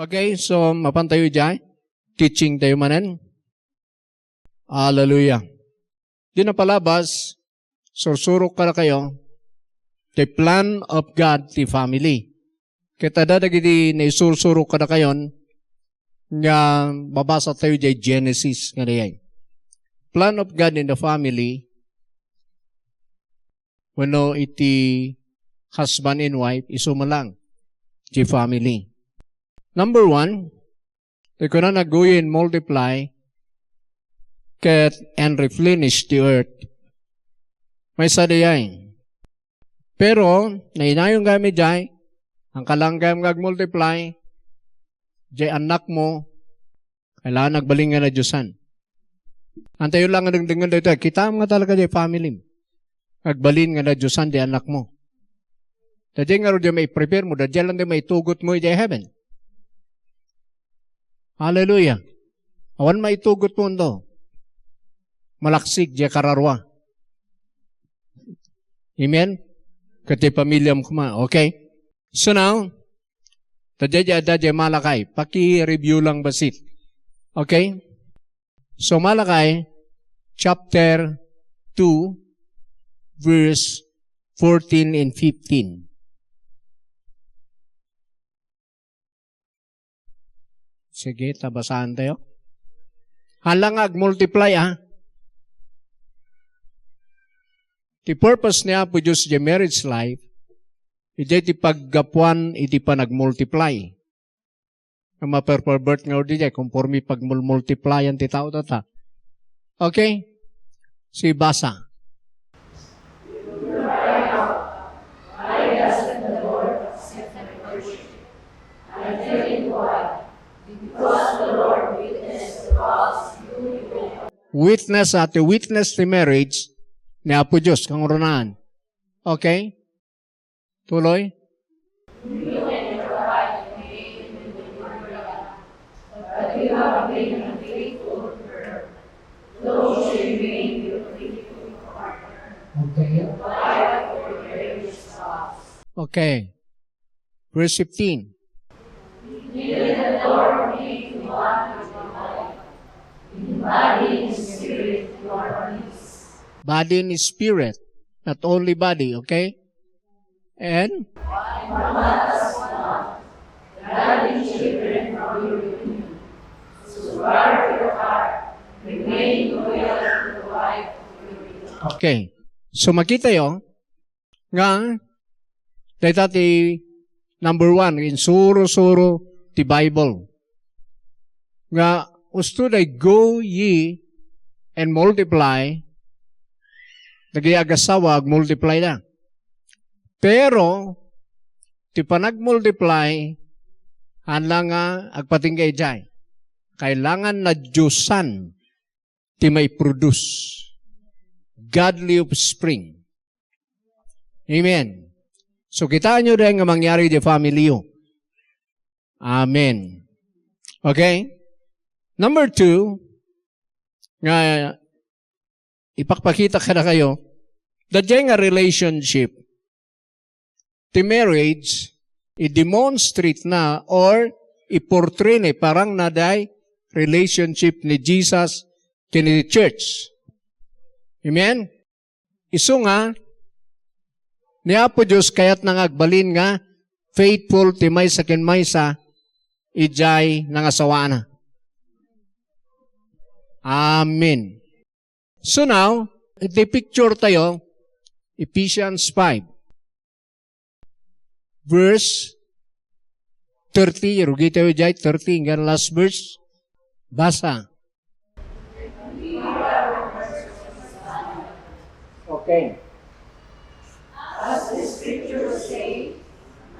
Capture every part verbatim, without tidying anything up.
Okay, so mapan tayo diay. Teaching tayo manen. Hallelujah. Di napalabas, sursurok kadakayo, the plan of God ti family. Ket adda dagiti naisursurok kadakayon nga babasa tayo diay Genesis nga diay. Plan of God in the family, wenno iti husband and wife, isu met lang ti family. Number one, ti kunana, "Go ye and multiply, ket and replenish the earth." Maysa diay. Pero, nainayon gayam idiay, ang kalang gayam nga agmultiply, diay annakmo, kailangan agbalin nga nadiosan. Antayo lang nga dengdengen daytoy, kitaem nga talaga diay family. Agbalin nga nadiosan diay annakmo. Daydiay ngarud diay maiprepare mo, daydiay lang diay maitugotmo idiay heaven. Hallelujah. Awan maitugotmo ento. Malaksik diay kararua. Amen? Ket ti pamiliam koma. Okay? So now, ta diay adda diay Malakai. Paki-review lang bassit. Okay? So Malakai chapter two, verse fourteen and fifteen. Sige, ta basaen tayo. Hala nga agmultiply, ah. Ti purpose ni Apo Dios idiay marriage life, idiay ti paggapuan iti panagmultiply. Nga maperpervert nga udi diay, konforme pagmulmultiplyan ti tao data. Okay? Sibasa. Witness, ah, ti witness ti marriage ni Apo Dios, kangurunaan. Okay? Tuloy. Okay. Okay. Verse fifteen. Body and spirit, not only body, okay? And okay. So makitayo nga dayta ti number one, insuro-suro ti Bible. Nga usto day, "Go ye and multiply," dagiti agassawa, agmultiply da. Pero, ti panagmultiply, haan la nga agpatingga idiay. Kailangan nadiosan ti maiproduce. Godly offspring. Amen. So, kitaenyo diay nga mangyari di family yo. Amen. Okay? Number two, nga ipakpakita kadakayo, daydiay nga relationship ti marriage, i-demonstrate na or i-portray na, parang na day relationship ni Jesus ken ni church. Amen? Isu nga, ni Apo Dios kayatna nga agbalin nga faithful ti maysa ken maysa idiay nangasawaanna. Amen. So now, iti picture tayo, Ephesians five, verse thirty, rugi tayo diay, thirty, hanggang last verse. Basa. Okay. As the scriptures say,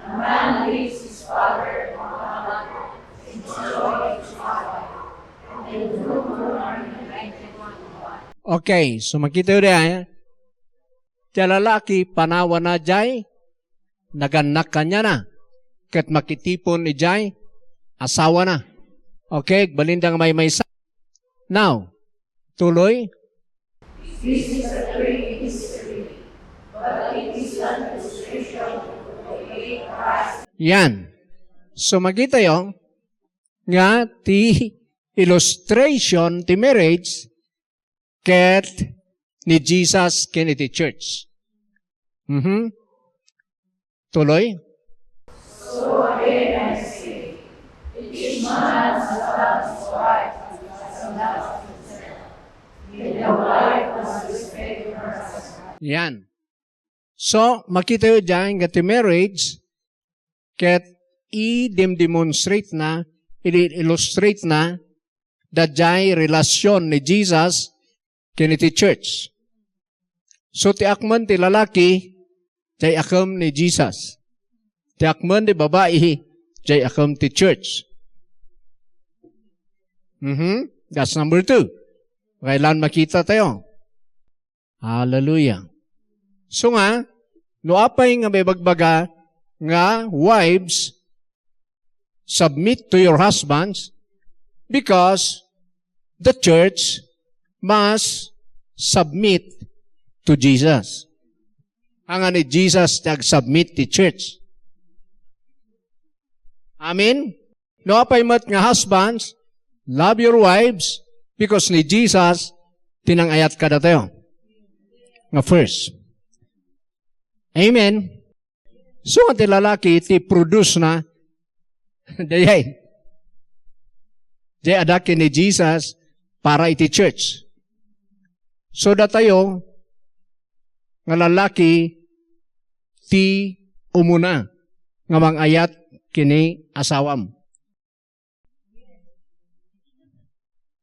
"A man leaves his father and mother and joins his wife, and the two become one flesh." Okay, so makita tayo diay, eh. Ti lalaki, panawana diay nagannak kaniana, ket makitipon idiay asawana. Okay, agbalinda nga maymaysa. Now, tuloy. This is a great mystery, but it is an illustration of the way Christ. Yan. So, makita tayo, nga ti illustration ti marriage ket ni Jesus ken iti church. Mhm. Tuloy. So again I say, each man must love his wife as himself, and the wife must respect her husband. Yan. So, makitayo diay nga ti marriage, ket i-demonstrate na, i-illustrate na, daydiay relasyon ni Jesus ken iti church. So, ti akmen ti lalaki, diay akmen ni Jesus. Ti akmen ti babai, diay akmen ti church. Mhm. That's number two. Kailan makita tayo? Hallelujah. So nga, no apay nga maibagbaga nga, "Wives, submit to your husbands, because the church must submit to Jesus." Ania ni Jesus ti agsubmit ti church. Amen? No apay met nga, "Husbands, love your wives," because ni Jesus ti nangayat kadatayo nga first. Amen. So, nga ti lalaki, ti produce na, dayay. Dayay adda ken ni Jesus para iti church. So, datayo nga lalaki, ti umuna nga mangayat ken ni asawam.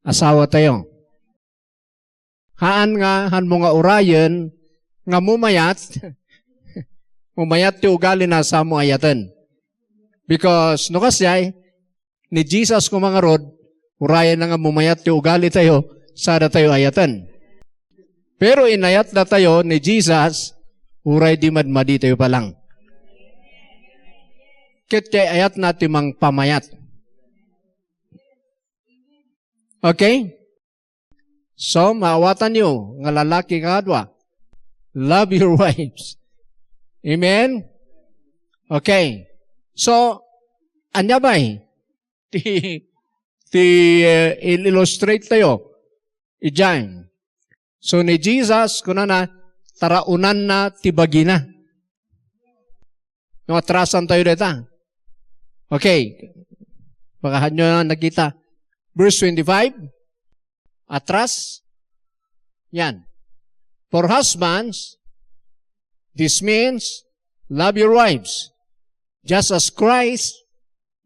Asawatayo. Haan nga, hanmo nga urayen nga mumayat, mumayat ti ugalina, saanmo ayaten. Because, no kasdiay, ni Jesus koma ngarud, urayenna nga mumayat ti ugalitayo, saantayo ayaten. Pero inayatdatayo ni Jesus, uray di madmaditayo pa lang. Ket ti ayatna ti mangpamayat. Okay? So, maawatanyo nga lalaki kadua, love your wives. Amen? Okay. So, ania pay ti, ti, eh, il-illustrate tayo idiay? So, ni Jesus, kunana, taraonanna ti bagina. No, atrasantayo dayta. Okay. Baka hanyo na nakita. Verse twenty-five. Atras. Yan. For husbands, this means, love your wives, just as Christ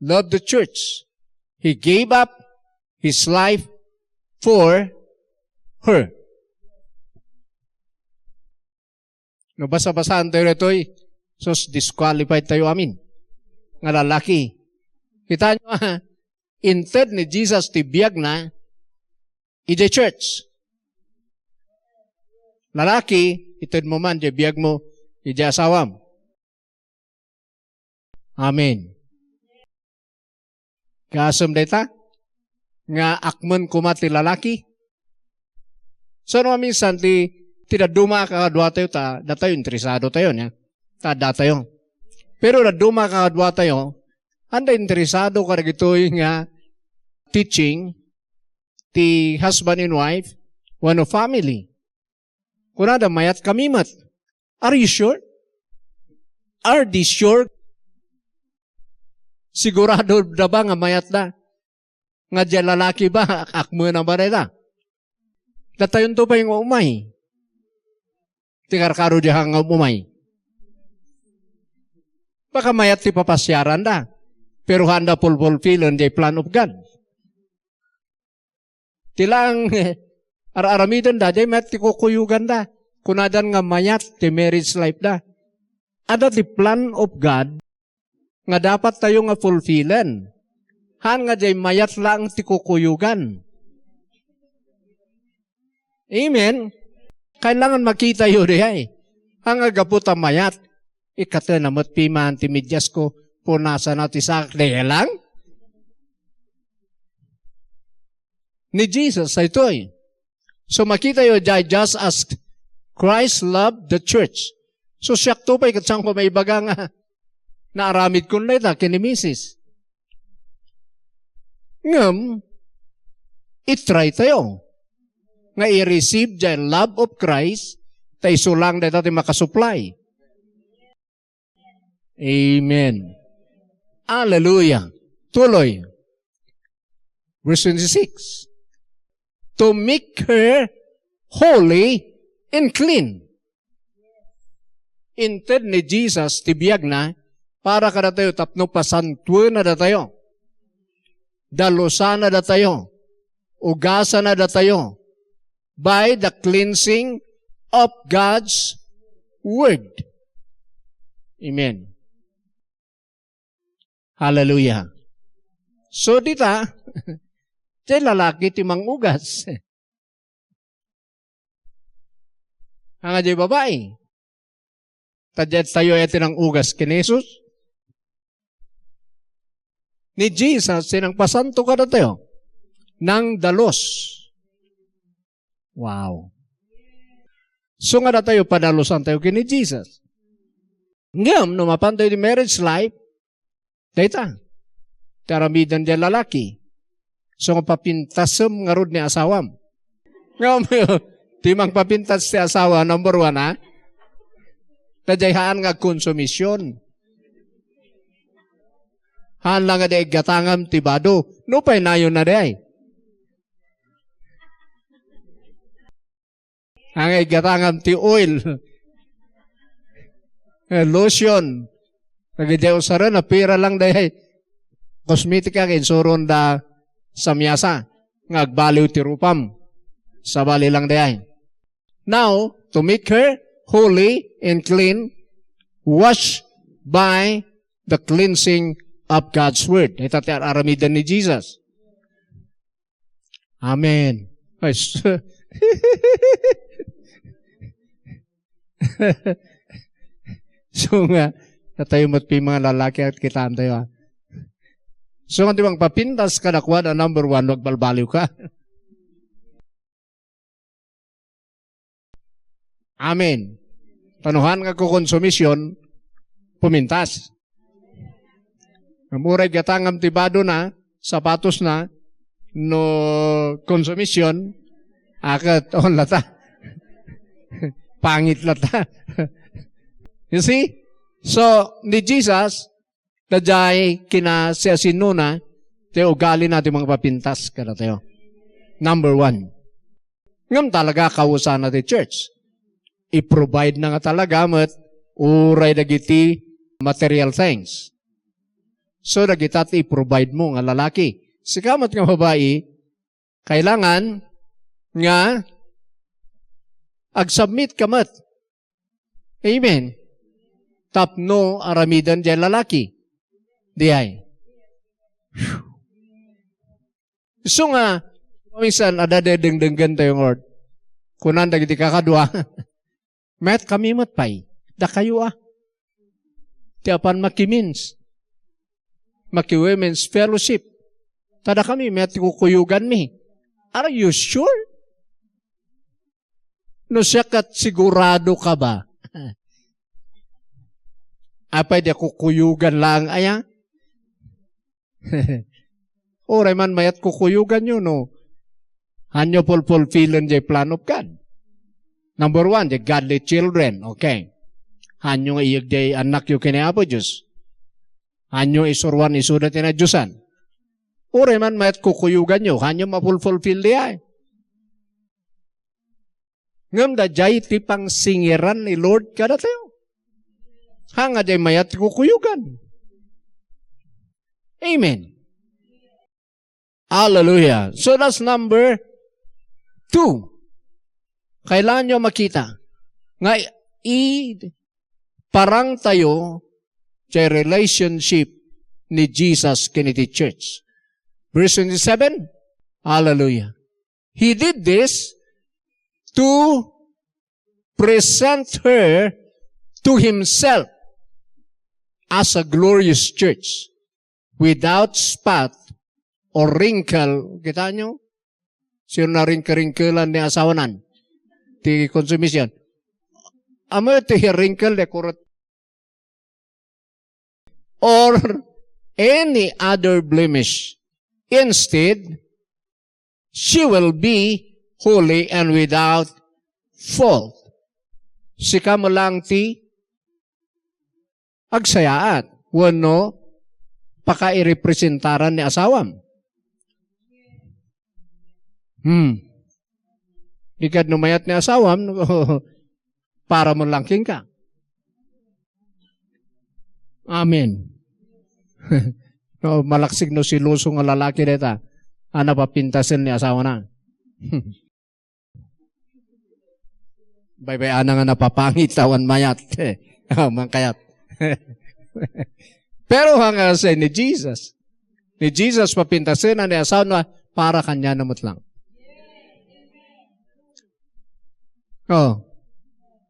loved the church. He gave up his life for her. No, basa-basaantayo daytoy, sus, disqualified tayo amin nga lalaki. Kitaenyo, ah, inted ni Jesus ti biagna idiay church. Lalaki, itedmo man diay biagmo idiay asawam. Amen. Kaasem dayta nga akmen koma ti lalaki. So, no, minsan ti, ti dadduma a kaduatayo, ta datayo interesado tayo, nia? Ta datayo. Pero dadduma a kaduatayo, anda interesado kadagitoy nga teaching ti husband and wife wenno family. Kunada, "Mayatkami met." Are you sure? Are they sure? Sigurado da ba nga mayatda? Nga diay lalaki ba, akmena ba dayta? Datayonto pay nga umay. Ti karkaro diay nga umay. Baka mayat ti papasiaranda. Pero haanda fulfillen diay plan of God. Ti laeng ar-aramidenda, diay mayat ti kukuyoganda. Kunadan nga mayat ti marriage life da. Adda ti plan of God nga dapat tayo nga fulfillen. Haan nga diay mayat laeng ti kukuyogan. Amen? Kailangan makitayo diay. Haan nga gapu ta mayat, ikkaten na met piman ti medias ko, punasana ti saak, dayta lang? Ni Jesus, daytoy. So, makitayo diay, just as Christ loved the church. So, siakto pay ket saanko maibaga nga naaramidkon dayta ken ni misis. Ngem, i-try tayo nga i-receive jay love of Christ, ta isu lang dayta ti makasupply. Amen. Hallelujah. Tuloy. Verse twenty-six. To make her holy and clean. Inted ni Jesus ti biagna para kadatayo tapno pasantuenna datayo. Dalusanna datayo. Ugasana datayo by the cleansing of God's word. Amen. Hallelujah. So, dita, ti lalaki ti mangugas. Anga di babai. Ta daytayo iti nangugas ken Jesus. Ni Jesus, ti nangpasanto kadatayo. Nangdalus. Wow. So nga datayo, padalusantayo ken ni Jesus. Ngem, no mapantayo ti marriage life, dayta, ti aramiden diay lalaki. So nga papintasem ngarud ni asawam. Ngem, ti mangpapintas ti asawa, number one, ha? Daydiay haan nga agkonsumision. Haan lang nga di iggatangam ti bado. Nupay nayon na diay. Haan nga iggatangam ti oil. Eh, lotion. Dagiti usaren, napira lang diay. Kosmetika, insuron da samiasa. Nga agbaliw ti rupam. Sabali lang diay. Now, to make her holy and clean, washed by the cleansing of God's word. Ita ti ar-aramiden ni Jesus. Amen. Ay, s-, so nga, katayo met ti mga lalaki at kitaan tayo, ha? So nga, di bang papintas ka na kuwan, number one, wag balbaliw ka. Amen. Tanuhan nga kukonsumision, pumintas. Amuray gatangam ti bado na, sapatos na, no konsumision, aket, on lata. Pangit lata. You see? So, ni Jesus, daydiay kinasiasinona ti ugalina ti mangpapintas kadatayo. Number one. Ngem talaga kausana ti church. I-provide na nga talaga met uray dagiti material things. So, dagita ti i-provide mo nga lalaki. Sika met nga babai, kailangan nga ag-submit ka met. Amen. Tapno aramiden diay lalaki. Diay. Isu nga, minsan, adda dengdenggen tayo, Lord. Kunan dagiti kakadua, "Met kami met pay, dakayo, a. Ti apan maki-men's, maki-women's fellowship. Ta dakami met ti kukuyoganmi." Are you sure? No siak ket, sigurado ka ba? Apay, di kukuyogan lang, aya? Uray man mayat kukuyoganyo, no? Hanyo fulfillen jay plan of God. Number one, the godly children. Okay. Hanyo nga iyeg jay annakyo ken ni Apo Dios. Hanyo isuruan isuda ti nadiosan. Uray man mayat kukuyoganyo, hanyo mafulfulfill diay. Ngem daydiay ti pangsingiran ni Lord kadatayo. Haan nga diay mayat ti kukuyogan. Amen. Hallelujah. So that's number two. Kailangan nyo makita nga i-, parang tayo sa relationship ni Jesus ken iti church. Verse twenty-seven. Hallelujah. He did this to present her to himself as a glorious church, without spot or wrinkle. Kita nyo? Sino na ringkeringkelan ni asawanan? Ti konsumision. Amo ti wrinkle, de kurot. Or any other blemish. Instead, she will be holy and without fault. Sika met lang ti agsayaat wenno pakairepresentaran ni asawam. Hmm. Di kad no mayat ni asawam, para met lang kenka. Amen. No, malaksik no seloso nga lalaki dayta a napapintasen ni asawana. Baybay-ana nga napapangit awan mayat. Oh, mangkayat. Pero hanggang sa ni Jesus. Ni Jesus, papintasena ni asawana para kaniana met lang. Oh.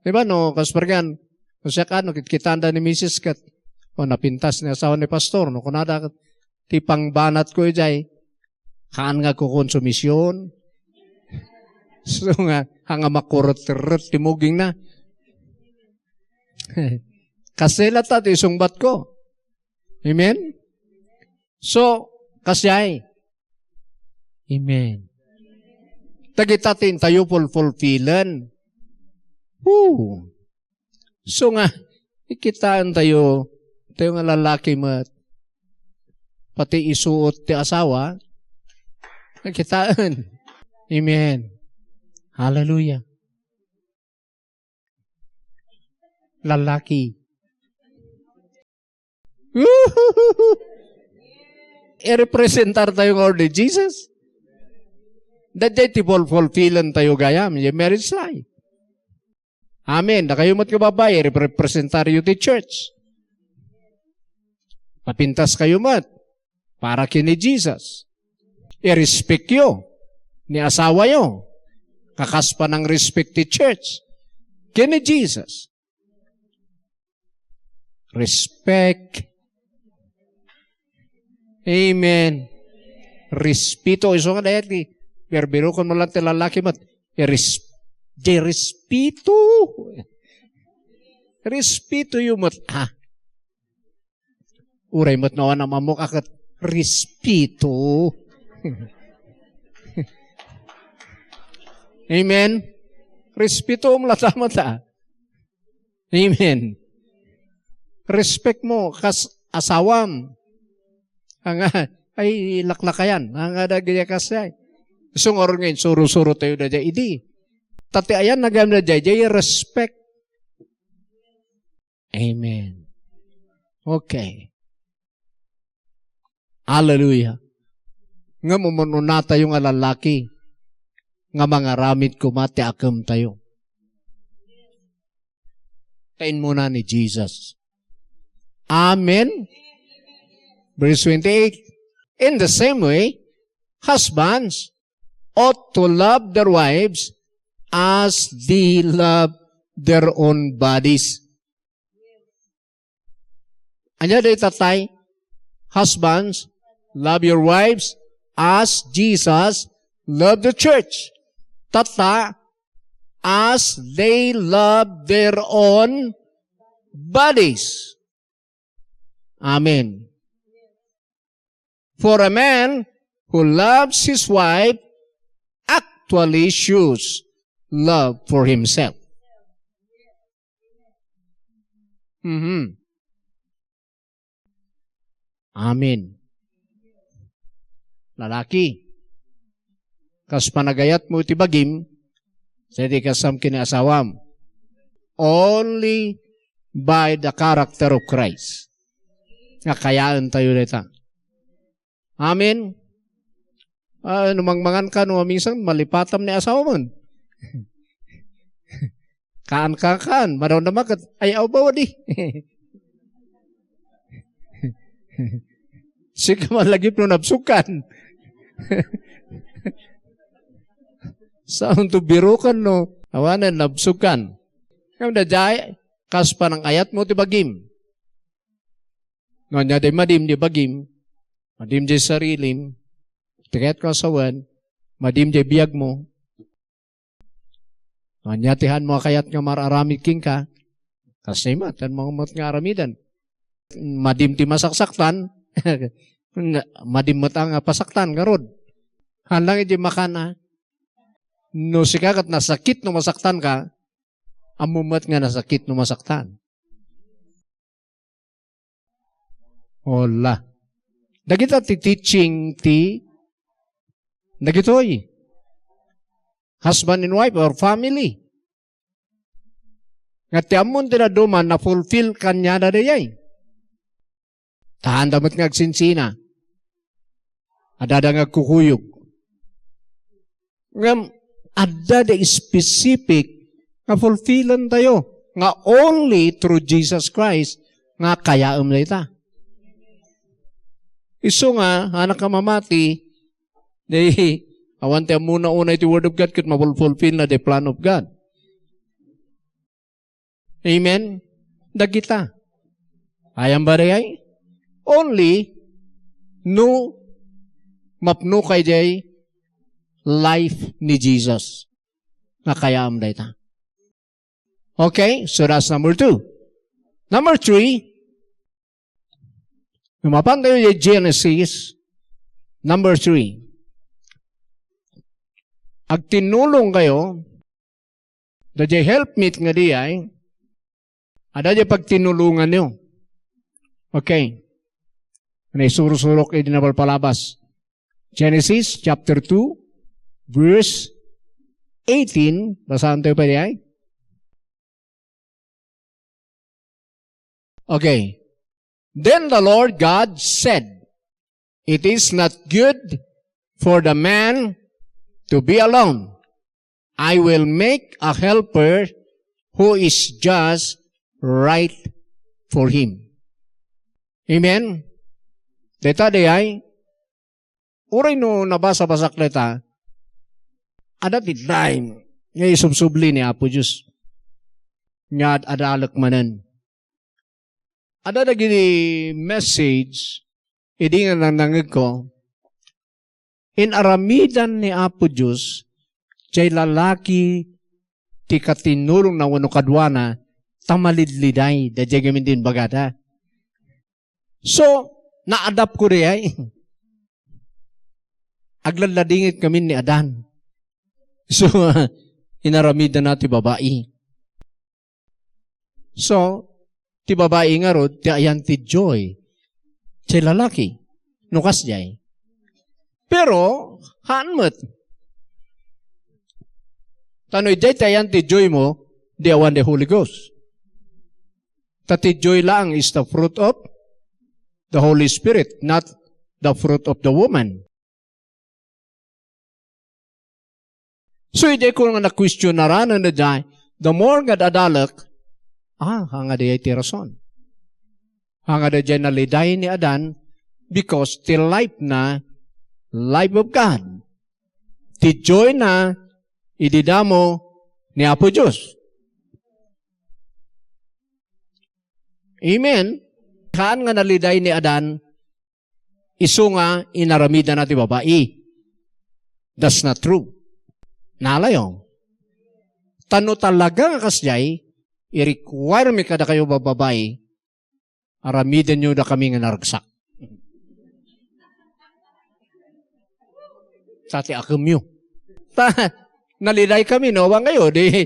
Di ba, no, kaspargan, no siya ka, no, kitkitanda ni misis ket, oh, napintas ni asawa ni pastor, no, kunada ket, ti pangbanatko idiay, haan nga kukonsumision. So nga, hanga makurut-rut ti mugingna. Kasla ta ti isungbatko. Amen? So, kasjay. Amen. Dagita ti intayo fulfillen. Woo! So nga, ikitaentayo, tayo nga lalaki met, pati isuot ti asawa, nakitaen. Amen. Hallelujah. Lalaki. Irepresentar tayo nga ni Jesus. Dayjay ti fulfillen tayo gayam, yung marriage life. Amen. Dakayo met nga babai, representar yu ti church. Papintas kayo met para ken ni Jesus. I-respect yo ni asawa yo. Kakas panang-respect ti church ken ni Jesus. Respect. Amen. Respeto. Isu nga dayat ti birbirokon mo lang ti lalaki met. Ires-, di respeto. Respeto yu met, ha? Uray met no awan a mammok a ket respeto. Amen. Respeto mo lang tama ta. Amen. Respect mo kas asawam. Anga, ay, laklakayan. Anga da gaya kasjay. Isu nga ron nga insuro-suro tayo da dya idi. Ta ti ayan nagayam da dya, dya respect. Amen. Okay. Hallelujah. Nga umununa tayo nga lalaki, nga mangaramid koma ti akem tayo. Ta inmuna ni Jesus. Amen. Verse twenty-eight. In the same way, husbands ought to love their wives as they love their own bodies. Ania dayta tay? Husbands, love your wives as Jesus loved the church. Tatta, as they love their own bodies. Amen. For a man who loves his wife actually shows love for himself. Mhm. Amen. Lalaki, kas panagayat mo iti bagim, sa iti kasam ken ni asawam. Only by the character of Christ. Nga kayaen tayo dayta. Amen. Ah, no mangmangan ka, no minsan, malipatam ni asawam. Kaan ka, kaan. Madaw na makat. Ay, aw, bawa di. Sika malagip no nabsukan. Saan to birukan, no? Awanan, nabsukan. Kam da jay, kas panang ayat mo ti bagim. No, anya day madim di bagim, madim di sarilim, ti kayat ko asawan, madim di biag mo. No, anya ti han mo a kayat nga mar-aramid kenka, kasi met, han mo met nga aramidan. Madim ti masaksaktan, Na, madi met nga pasaktan, ngarud. Haan lang iti makan, a. No sika ket nasakit no masaktan ka, ammo met nga nasakit no masaktan. Hola. Dagita ti teaching ti dagitoy. Husband and wife or family. Nga ti ammon ti dadduma, na-fulfill kaniada dayay. Taanda met nga agsinsina. Adda da nga agkukuyog. Ngem, adda da specific nga fulfillantayo, nga only through Jesus Christ nga kayaem dayta. Isu nga, anak a mamati, di, awan ti ammona unay ti Word of God ket mafulfilna the plan of God. Amen? Dagita. Ayan ba dayay? Only no mapno kay jay life ni Jesus nga kayaam dayta. Okay? So that's number two. Number three, no mapan tayo jay Genesis, number three, agtinulong kayo, dayjay helpmeet nga dayay, adda jay pagtinulonganyo. Okay. Naisuro-surok idi napalpalabas. Genesis chapter two, verse eighteen. Basahan tayo pa diay. Okay. Then the Lord God said, "It is not good for the man to be alone. I will make a helper who is just right for him." Amen? Dayta dayay, uray no nabasa-basak dayta, adda ti time nga isubsubli ni Apo Dios nga ad-, adalek manen. Adda dagiti message idi nga nangnangegko, inaramidan ni Apo Dios jay lalaki ti katinulongna wenno kaduana ta malidliday dayjay ngamin ti imbagada. So, naadapko dayay. Agladladingit ngamin ni Adan. So, inaramidana ti babai. So, ti babai ngarud, ti ayan ti joy ti lalaki. No kasdiay. Pero, haan met. Ta no idiay ti ayan ti joy mo, di awan the Holy Ghost. Ta ti joy laeng is the fruit of the Holy Spirit, not the fruit of the woman. So, idi ko nga nakuestionaran daydiay, the more nga adalek, ah, haan nga daydiay ti rason. Haan nga daydiay naliday ni Adan, because ti life na, life of God. Ti joy na, idi damo ni Apo Dios. Amen. Haan nga naliday ni Adan, isu nga inaramidana ti babai. That's not true. Nalayo. Ta no talaga nga kasdiay, i-require mi kadakayo, babbai, aramidenyo dakami nga naragsak. Ta ti akemyo. Ta, naliday kami, no? Awan kayo, di,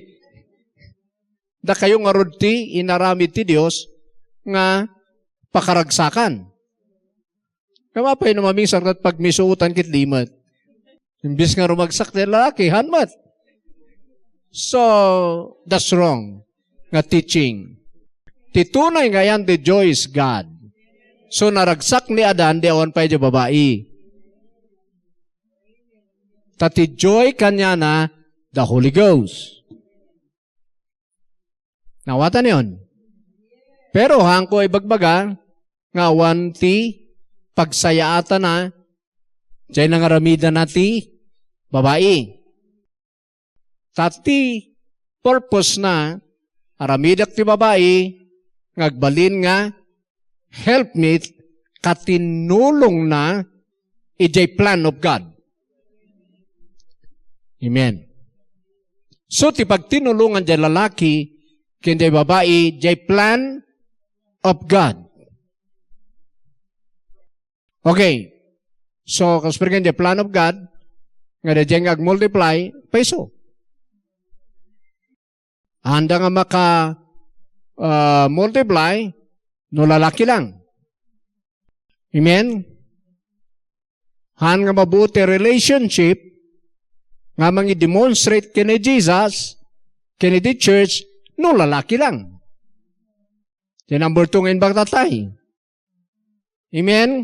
dakayo ngarud ti inaramid ti Dios nga pakaragsakan. Ngem apay no mamingsar ket pagmisuotan ket di met. Imbes nga rumagsak ti lalaki, haan met. So, that's wrong nga teaching. Ti tunay nga ayan ti joy is God. So, naragsak ni Adan, di awan pay di babai. Ta ti joy kaniana, the Holy Ghost. Naawatan yon. Pero haanko ibagbaga nga awan ti pagsayaatana, jay nangaramidana ti babai. Ta ti purpose na, aramidek ti babai, nga agbalin nga helpmeet, katinulongna idiay plan of God. Amen. So, ti pagtinulongan diay lalaki ken diay babai, diay plan of God. Okay. So, kas perken the plan of God, nga daydiay nga agmultiply, paiso. Anda nga maka, ah, multiply, no lalaki lang. Amen? Han nga mabuo ti relationship nga mangi-demonstrate ken ni Jesus, ken ni the church, no lalaki lang. Ti number two nga imbag tatay. Amen?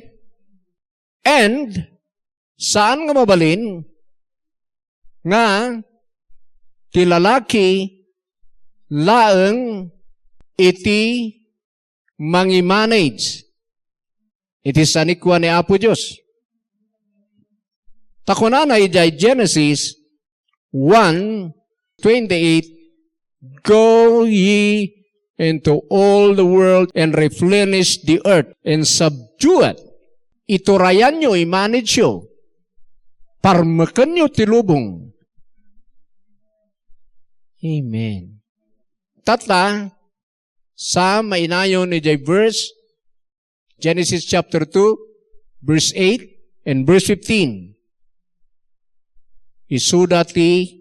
And, saan nga mabalin nga ti lalaki laeng iti mangimanage iti sanikua ni Apo Dios. Ta kunana idiay Genesis one twenty-eight, "Go ye into all the world and replenish the earth and subdue it." Iturayanyo, i-manageyo, parmekenyo ti lubong. Amen. Tatta, sa mainayon idiay verse, Genesis chapter two, verse eight and verse fifteen. Isuda ti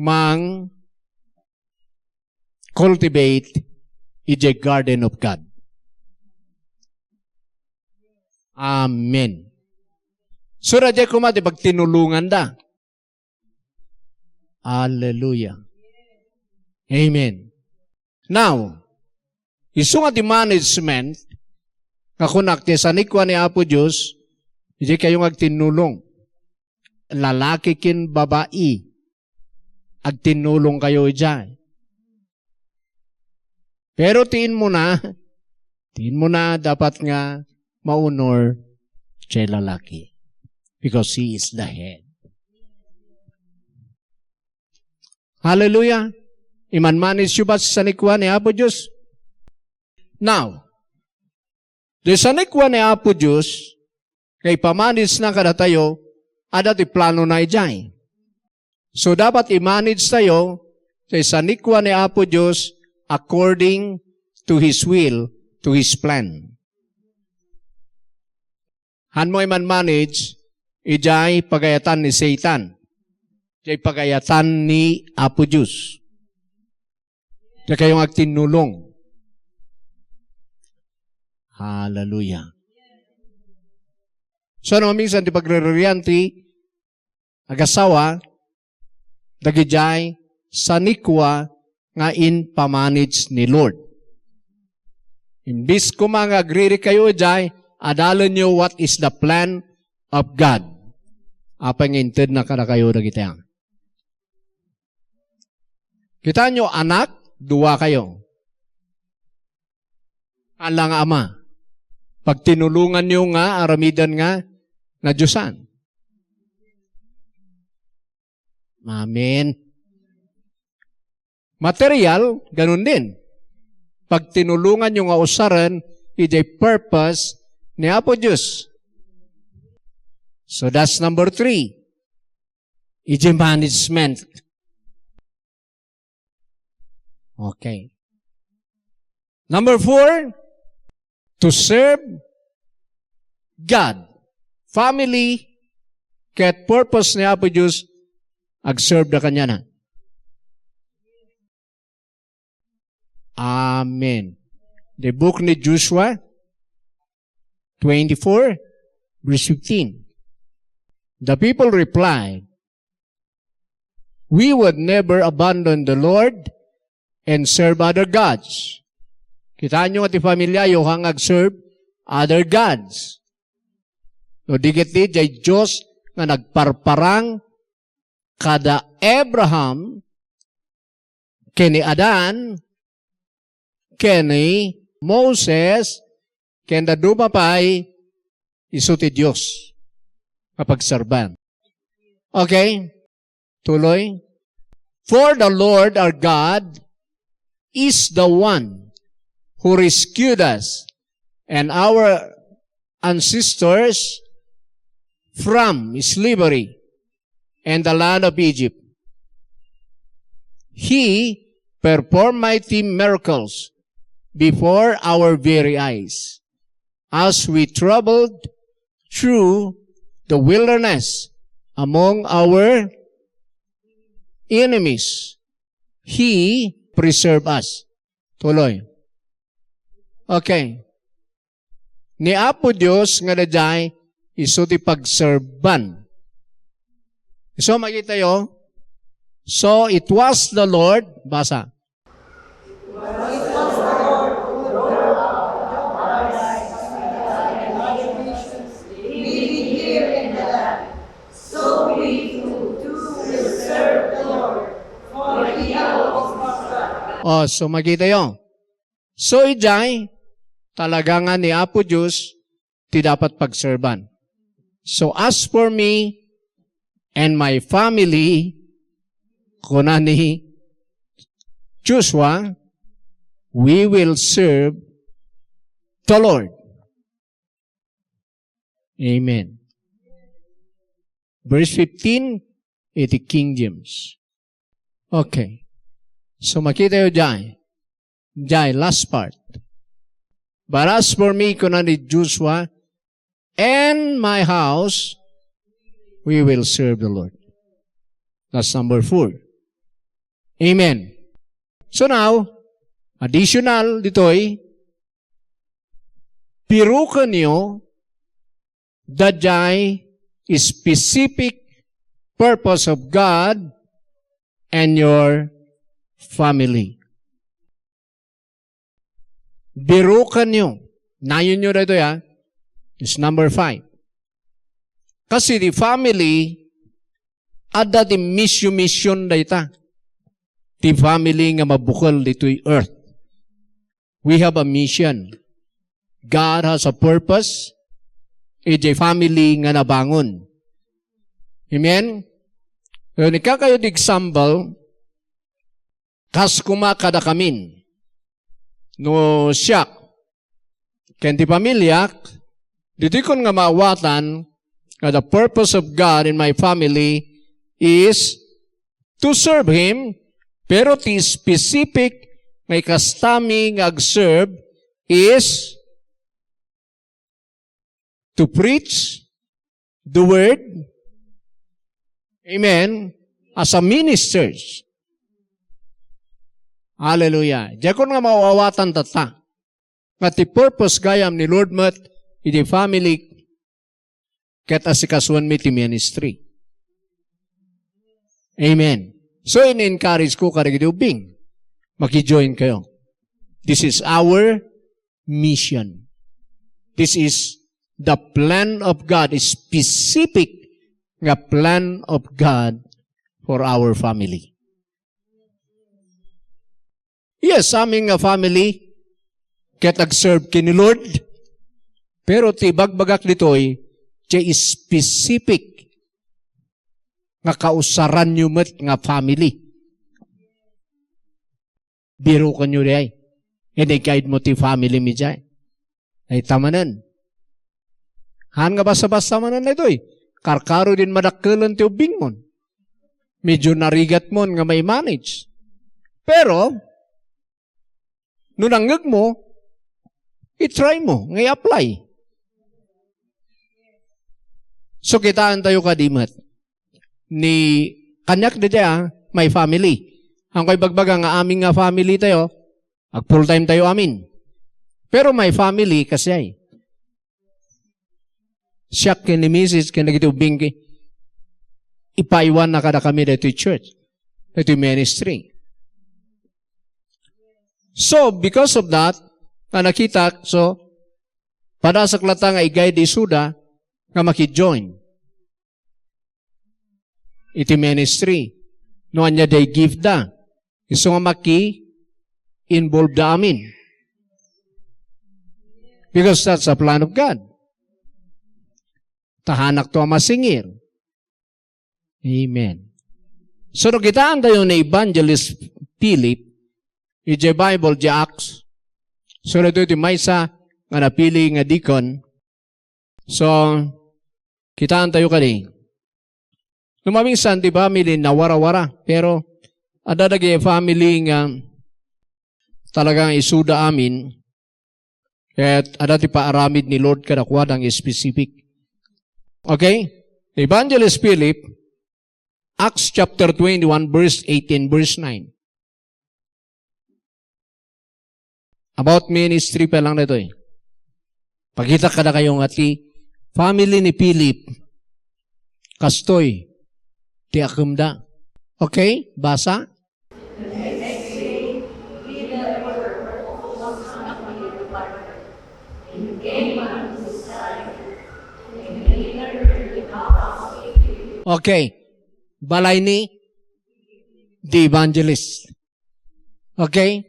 mang-cultivate idiay garden of God. Amen. So, daydiay koma ti pagtinulonganda. Hallelujah. Amen. Now, isu nga ti management, nga kunak ti sanikua ni Apo Dios, idiay kayo nga agtinnulong. Lalaki ken babai, agtinnulong kayo idiay. Pero ti immuna, ti immuna dapat nga maunor ti lalaki. Because he is the head. Hallelujah. Imanmanisyo ba sa sanikua ni Apo Dios? Now, di sanikua ni Apo Dios, kay pamanage na kadatayo, ada ti plano na idiay. So, dapat i-manage tayo ti sanikua ni Apo Dios according to His will, to His plan. Hanmo iman-manage, idiay pagayatan ni Satan. Idiay pagayatan ni Apo Dios. Idiay kayo nga agtinnulong. Hallelujah. So, no, minsan ti pagririan ti agasawa, dagidiay sanikua nga impamanage ni Lord. Imbis koma nga agriri kayo idiay, adalenyo what is the plan of God. Apay nga intedna kadakayo dagiti a-, kitaenyo, anak, dua kayo. Ala nga ama. Pagtinulonganyo nga aramiden nga nadiosan. Amen. Material, ganun din. Pagtinulonganyo nga usaren idiay purpose ni Apo Dios. So that's number three. Idiay management. Okay. Number four, to serve God. Family, ket purpose ni Apo Dios, agserve da kaniana. Amen. The book ni Joshua twenty-four, verse fifteen. The people replied, "We would never abandon the Lord and serve other gods." Kitaenyo nga ti familiayo, haan nga agserve other gods. No di ket ti, diay Dios nga nagparparang kada Abraham, ken ni Adan, ken ni Moses, ken dadduma pay, isu ti Dios nga pagserban. Okay? Tuloy. "For the Lord our God is the one who rescued us and our ancestors from slavery and the land of Egypt. He performed mighty miracles before our very eyes, as we traveled through the wilderness among our enemies. He preserve us. Tuloy. Okay. Ni Apo Dios nga daydiay isu ti pagserban. So, makitayo. So, it was the Lord. Basa. Oh, so makitayo. So, idiay, talaga nga ni Apo Dios ti dapat pagserban. So, as for me and my family, kuna ni Joshua, we will serve the Lord. Amen. Verse fifteen, iti King James. Okay. So, makitayo diay. Diay, last part. But as for me, kuna ni Joshua, and my house, we will serve the Lord. That's number four. Amen. So now, additional ditoy, birukenyo daydiay specific purpose of God and your family. Birukenyo. Nayonyo daytoy, ha? Is number five. Kasi ti family, adda ti mission-mission dayta. Ti family nga mabukel ditoy earth. We have a mission. God has a purpose. Idiay family nga nabangon. Amen? Ngayon, ikakayo di example, kas kuma kadakamin. No siak, ken ti pamiliak, ditoykon nga maawatan nga the purpose of God in my family is to serve Him, pero ti specific nga ikastami nga agserve is to preach the word. Amen. As a ministers. Hallelujah. Diakon nga maawatan tatta. Nga ti purpose gayam ni Lord met iti family ket asikasuenmi ti ministry. Amen. So, in-encourage ko kadagiti ubbing. Maki-join kayo. This is our mission. This is the plan of God, a specific nga plan of God for our family. Yes, amin nga family, ket agserve ken ni Lord, pero ti ibagbagak ditoy, ti specific nga kausaranyo met nga family. Birukenyo diay. Ken i-guide mo ti family mi diay. Ay, tamanen. Han nga basta-basta manen daytoy. Karkaro din madakkelen ti ubbingmon. Medyo narigatmon nga mai-manage. Pero, no nangngegmo, i-try mo, nga i-apply. So, kitaan tayo kadi met. Ni kaniak daydiay, ah, my family. Ang ko'y bagbaga nga amin nga family tayo, ag full time tayo amin. Pero my family, kasi ay. Siak ken ni misis ken dagiti ubbing ki, ipaiwan na kada kami daytoy church, daytoy ministry. So, because of that, nga nakitak, so, padasek latta nga i-guide isuda nga maki-join iti ministry. No ania day gift da. Isu nga maki-involve da amin. Because that's a plan of God. Tahanak to a masingir. Amen. So, no kitaan tayo ni Evangelist Philip, iti Bible, di Acts, so, ito iti maysa nga napili nga deacon. So, kitaan tayo kadi. No maminsan, di ba, mili nawara-wara, pero adda dagiti family nga talagang isuda amin, ket adda ti paaramid ni Lord kadakuada nga specific. Okay? Evangelist Philip, Acts chapter twenty-one, verse eighteen, verse nine. About ministry pa lang ditoy. Pakita kadakayo nga ti family ni Philip, kastoy ti akemda. Okay? Basa? Okay. Balay ni the evangelist. Okay?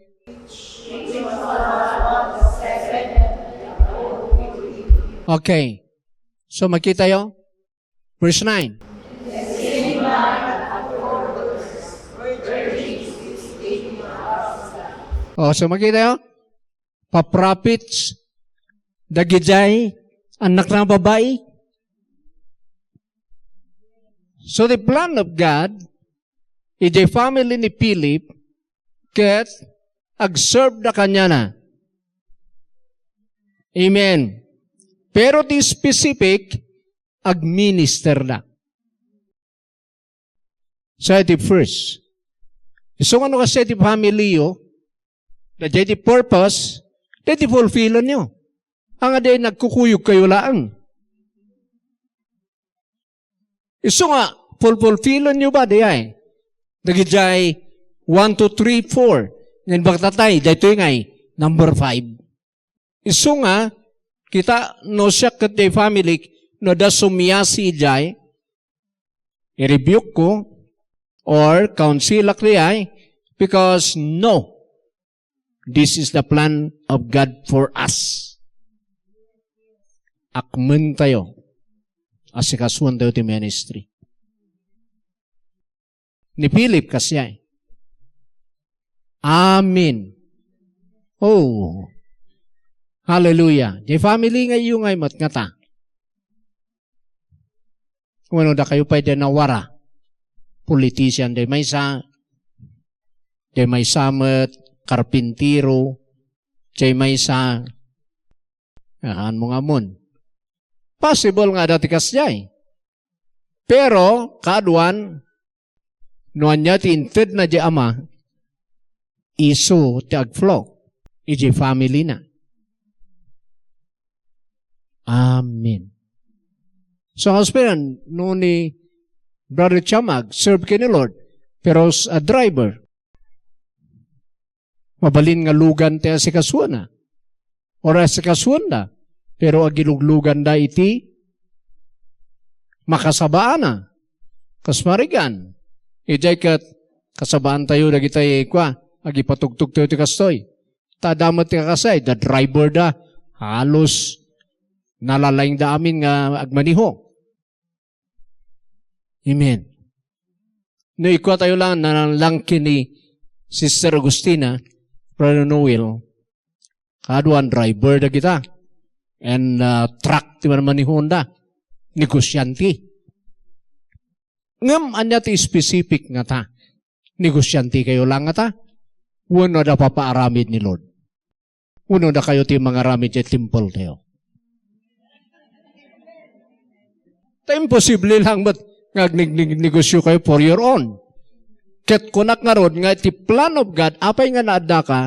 Okay. So, makita yo? Verse nine. Oh, so makita yo? Paprophets, dagidiay, annakna a babai. So the plan of God, iti family ni Philip, ket agserve da kaniana. Amen. Pero ti specific, agminister da. So, iti first. Isu nga no kasdiay ti family yo, daydiay ti purpose, daydiay ti fulfillen yo. Anga di nagkukuyog kayo laeng. Isu nga, fulfillen yo ba, di ay? Dagidiay one, two, three, four. Ngem baktatay, daytoy ngay, number five. Isu nga, kita, no siak ket diay family, no adda sumiasi idiay, i-rebuke ko, or counselak diay, because no, this is the plan of God for us. Akmentayo, asikasuentayo ti ministry. Ni Philip, kasdiay. Amen. Oh. Hallelujah. Diay family nga iyo ngay met ngata. Wenno dakayo pay diay nawara. Politician diay maysa, diay maysa met, karpintero, diay maysa, ahanmo nga ammon. Possible nga adda ti kasdiay. Pero, kaaduan, no ania ti intedna diay ama, isu ti agflow idiay family na. Amen. So, husband, no ni Brother Chamag, serve ken ni Lord, pero as a driver, mabalin nga lugan ti asikasuana, or asikasuanda, pero agilugluganda iti makasabaana. Kas marigan, idiay ket kasabaantayo dagitay kua, agipatugtogtayo ti kastoy. Ta adda met ti kakasdiay, da driver da, halos nalalaingda amin nga agmaniho. Amen. No, ikua tayo lang, nalangki ni Sister Agustina, Brother Noel, kaduan driver da kita. And, uh, truck ti manmanihonda. Negosyante. Ngem ania ti specific ngata? Negosyante kayo lang ngata? Wenno adda papaaramid ni Lord? Wenno dakayo ti mangaramid iti temple tayo? Ta imposible lang met nga agnegneg-, negosyo kayo for your own. Ket kunak ngarud nga iti plan of God, apay nga naadda ka,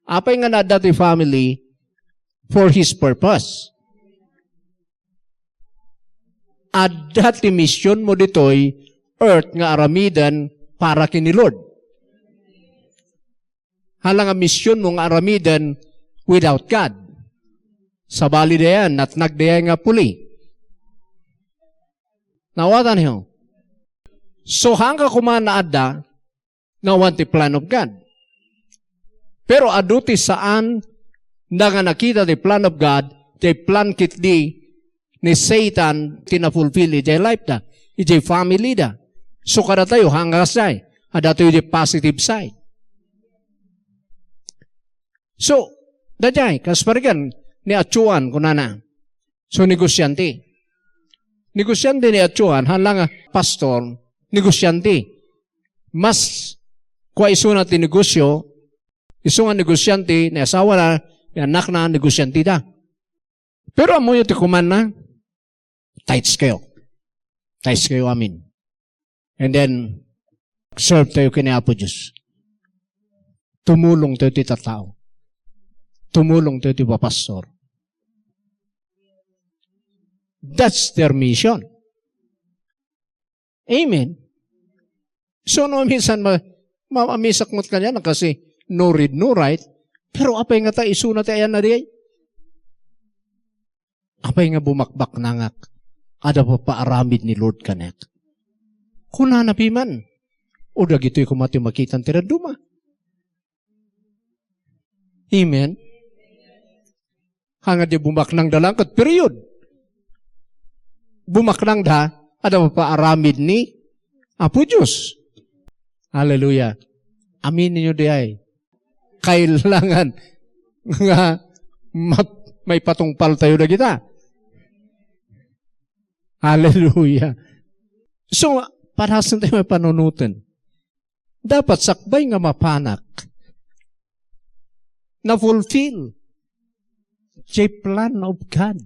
apay nga naadda ti family for His purpose. Adda ti misionmo ditoy earth nga aramiden para ken ni Lord. Hala nga misionmo nga aramiden without God. Sabali dayan, natnag dayan nga puli. Nawatanyo? So, hangka koma naadda, nga awan ti plan of God. Pero adu ti saan da nga nakita ti plan of God, ti plan ketdi ni Satan ti na-fulfill idiay life da, idiay family da. So, kadatayo, hanggastayo, adda tayo di positive side. So, daydiay, kas parigan, ni Achuan, kunana. So, negosyante. Negosyante ni Achuan, hala nga pastor, negosyante. Mas kua isuna ti negosyo, isu nga negosyante, ni asawana, ni annakna, negosyante da. Pero ammoyo ti kumanna? Tithes kayo. Tithes kayo amin. And then, serve tayo kini Apo Diyos. Tumulong tayo ti tattao. Tumulong tayo ti papastor. That's their mission. Amen. So, no, minsan ma-, ma-, mamisak met kaniana kasi no read, no write. Pero apay nga ta, isuna ti ayanna diay? Apay nga bumakbaknangak? Adda papaaramid ni Lord kaniak. Kunana piman, o dagitoy koma ti makitan ti dadduma. Amen? Hanga di bumaknangda lang ket period. Bumaknangda, adda papaaramid ni Apo Diyos. Hallelujah. Aminenyo diay. Kailangan nga map-, maipatungpal tayo dagita. Hallelujah. So, parasen tayo mapanunoten. Dapat sakbay nga mapanak, na-fulfill the plan of God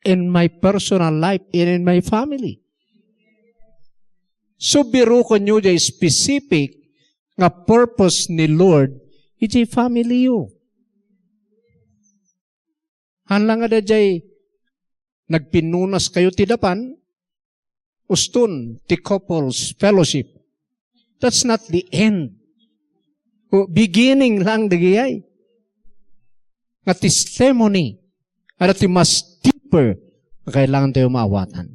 in my personal life and in my family. So, birukonyo diay specific nga purpose ni Lord iti family yo. Haan la nga daydiay nagpinnunas kayo ti dapan, uston ti couples fellowship. That's not the end. O, beginning lang dagiti nga testimony, adda ti mas deeper nga kailangan tayo maawatan.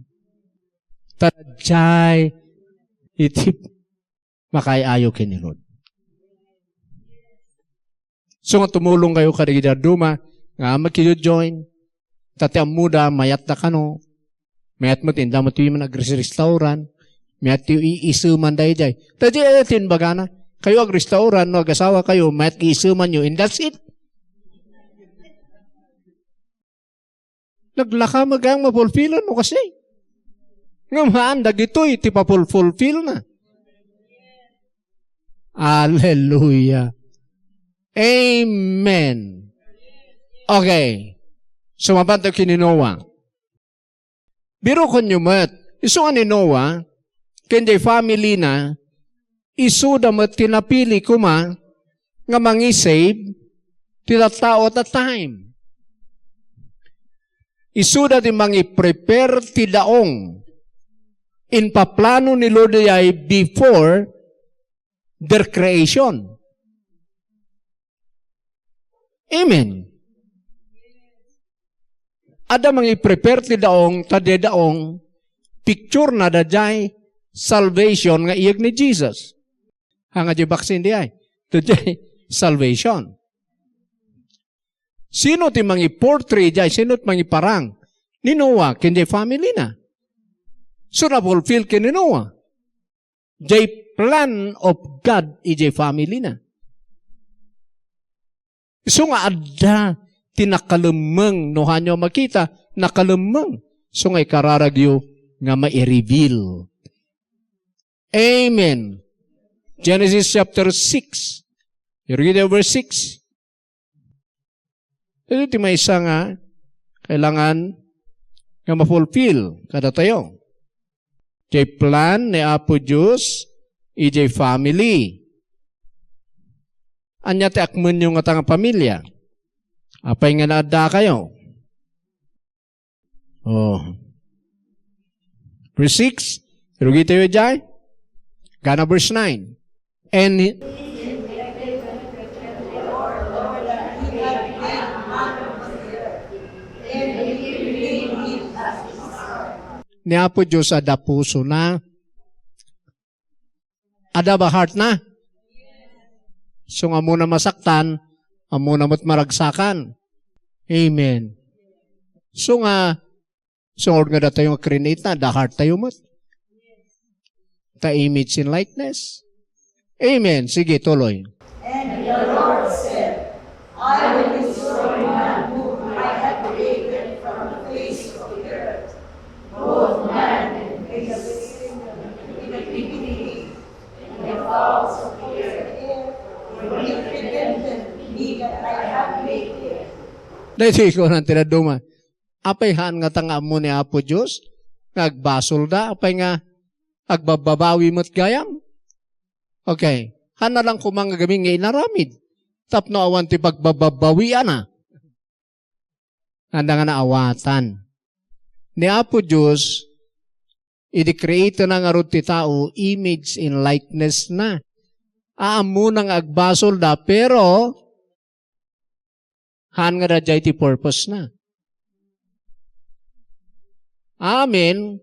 Ta daydiay iti makaay-ayo ken ni Lord. So nga tumulong kayo kadagiti dadduma nga makiju-join. Ta ti ammoda, mayatda kano. Mayat met, inda met ti man agres-restaurant. Mayat ti iiseman daydiay. Ta di, eh, ti imbagana. Kayo agrestaurant, no, agasawa kayo, mayat iisemanyo, and that's it. Naglaka met gayam nga fulfillen, no, kasi. Ngem haan, dagitoy ti papulfulfilna. Hallelujah. Amen. Okay. Sumabanto ken ni Noah. Birukonyo met, isu nga ni Noah, ken diay family na, isuda met ti napili koma nga mangisave ti tattao at that time. Isuda ti mangiprepare ti daong. Impaplano ni Lord diay before their creation. Amen. Adda mangiprepare ti daong, ta diay daong, picture na daydiay salvation nga iyeg ni Jesus. Haan nga diay vaccine diay. Daydiay salvation. Sino ti mangiportray diay? Sino ti mangiparang? Ni Noah, ken diay family na. So, na-fulfill ken ni Noah diay plan of God idiay family na. Isu nga adda ti nakalemmeng, no haanyo a makita, nakalemmeng. Isu nga ikararagyo nga mai-reveal. Amen. Genesis chapter six. You read the verse six. Iti maysa nga kailangan nga ma-fulfill kadatayo. Diay plan ni Apo Dios idiay family. Ania ti akmenyo ngata nga pamilya? Apay nga naadda kayo? Oh. Verse six, irugitayo idiay. Gana verse nine. And ni Apo Dios adda pusona. Adda ba heart na? So nga ammona masaktan, ammona met maragsakan. Amen. So nga, so nga datayo nga create na, adda heart tayo met. Ta image and likeness. Amen. Sige, tuloy. And the Lord said, I will destroy man whom I have created from the face of the earth, both man and beast, with iniquity and the fowls of the air, for it repented me that I have made them. Daytoy kunana ti dadduma. Apay, haan ngata nga ammo ni Apo Dios nga agbasolda? Apay nga agbabbabawi met gayam? Okay. Haan na lang koma nga gamin nga inaramid tapno awan ti pagbabbawianna. Anda nga naawatan. Ni Apo Dios, idi create na ngarud ti tao, image and likeness na. Aammo na nga agbasolda, pero haan nga daydiay ti purpose na. Amen.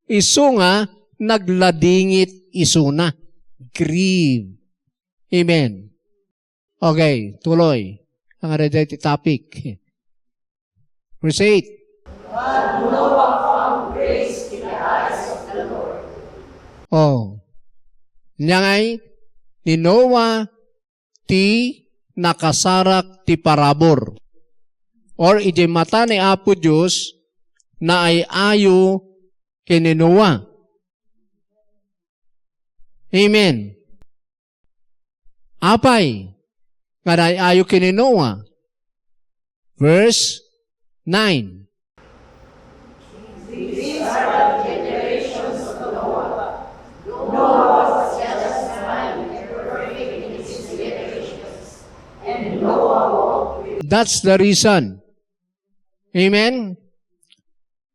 Isu nga nagladingit isuna. Grieve. Amen. Okay, tuloy. Ang daydiay ti topic. Verse eight. But Noah found grace in the eyes of the Lord. Oh. Nia ngay, ni Noah ti nakasarak ti parabur. Or idiay mata ni Apo Dios, naay-ayo ken ni Noah. Amen. Apay nga naay-ayo ken ni Noah? Verse nine. These are the generations of Noah. Noah was a just man and perfect in his generations. And Noah walked with That's the reason. Amen?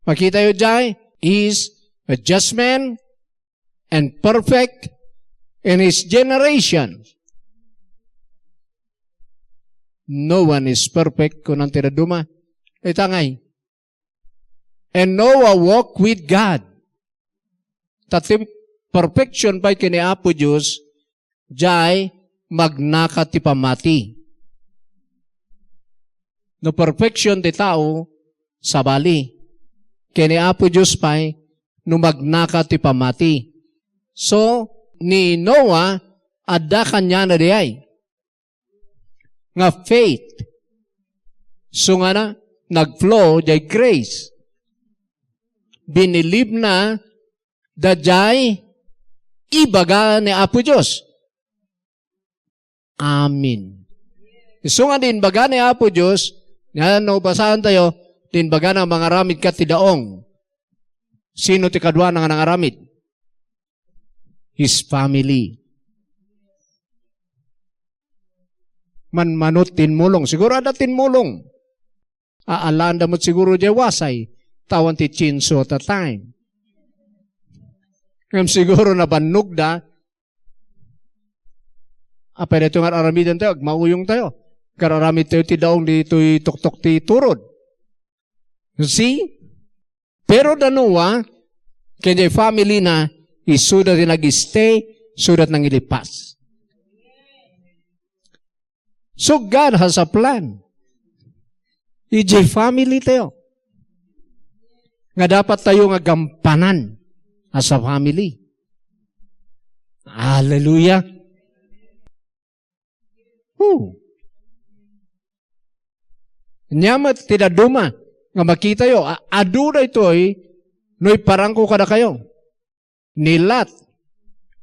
Makitayo daydiay, he is a just man and perfect in his generation. No one is perfect, kunan ti dadduma. Ita ngay. And Noah walked with God. Ta ti perfection pay ken ni Apo Dios, daydiay magnaka ti pammati. No perfection ti tao, sabali. Ken ni Apo Dios pay, no magnaka ti pammati. So, ni Noah, adda kaniana daydiay nga faith. Sungana, nag-flow daydiay grace. Binilibna daydiay ibaga ni Apo Dios. Amen. Isu nga di inbaga ni Apo Dios, nga no basaen tayo, di inbaga na mangaramid kat ti daong. Sino ti kaduana nga nangaramid? His family. Manmanot timmulong. Siguro adda timmulong. Aalaanda met siguro daydiay wasay, ta awan ti chainsaw at that time. Ngem siguro nabannogda, apay daytoy nga ar-aramiden tayo, agmauyong tayo. Kar-aramid tayo ti daong ditoy tuktok ti turod. See? Pero da Noah, ken daydiay family na, isuda ti nag-stay, isuda ti nangilipas. So God has a plan. Idiay family tayo. Nga dapat tayo nga gampanan as a family. Hallelujah. Who? Nia met ti dadduma nga makitayo, a-, adu daytoy no iparangko kadakayo. Ni Lot,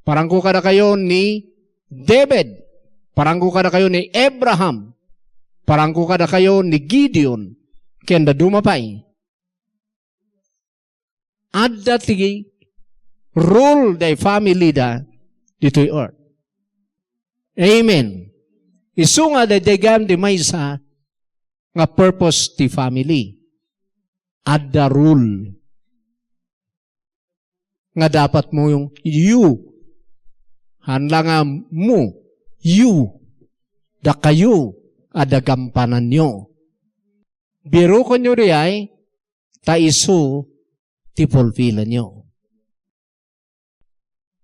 parangko kadakayo ni David, parangko kadakayo ni Abraham, parangko kadakayo ni Gideon, ken dadduma pay. Adda ti rule daydiay family da ditoy earth. Amen. Isu nga daydiay gayam ti maysa nga purpose ti family. Adda rule nga dapat mo yung you. Haan la nga mo, you. Dakayo, adda gampananyo. Birukonyo daydiay, ta isu ti fulfillanyo.